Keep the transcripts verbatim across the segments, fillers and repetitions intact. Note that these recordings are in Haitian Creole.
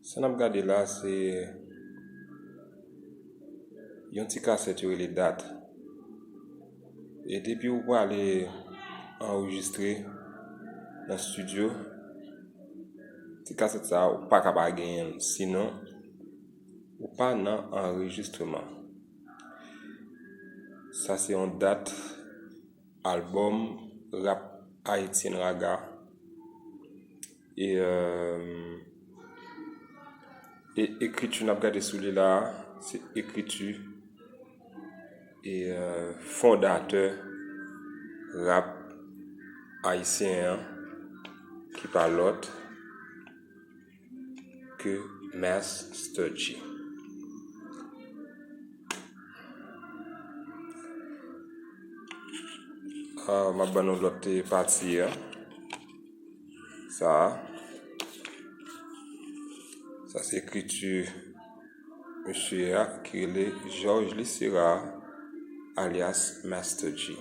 Sa n ap gade la, se yon ti kasèt yo rele Dat. E depi ou prale anrejistre nan estidyo, ti kasèt sa a, ou pa ka pa genyen l, sinon ou pa nan anrejistreman. Sa se yon Dat albòm rap ayisyen raga. E, euh, e ekriti n ap gade sou li la a, se ekriti e, euh, fondatè rap ayisyen an, ki pa lòt ke Master G. Ah, m ap ban nou lòt pati a. Sa a. Sa se ekriti mesye a ki rele Georges Lucera, alyas Master G.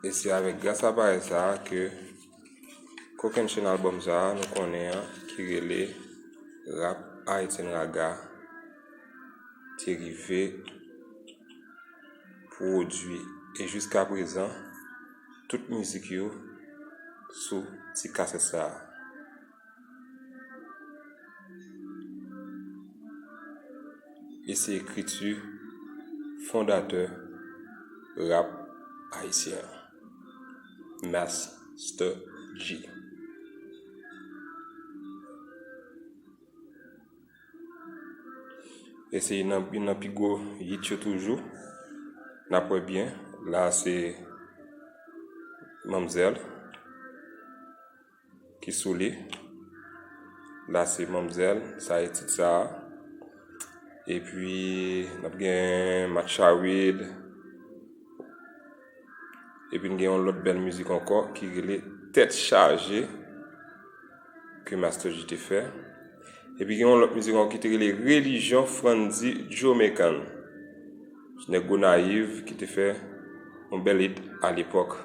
E se avèk gras a bagay sa a ke kokennchenn albòm sa a nou konnen an ki rele Rap Haitian Raga te rive pwodui. E jiska prezan, tout mizik yo sou ti kasèt sa a. E se ekriti fondatè rap ayisyen an, Master G. E se youn nan, youn nan pi gwo hit yo toujou. N ap wè byen. La se Manmzèl ki sou li. La se Manmzèl, sa e tit sa a. Epi, n ap gen Match Awid. Epi, n gen yon lòt bèl mizik ankò ki rele Tèt Chaje, ke Master G te fè. Epi, gen yon lòt mizik ankò ki te rele Relijyon Frandy Jamaican. Nèg Gonayiv ki te fè yon bèl hit alepòk.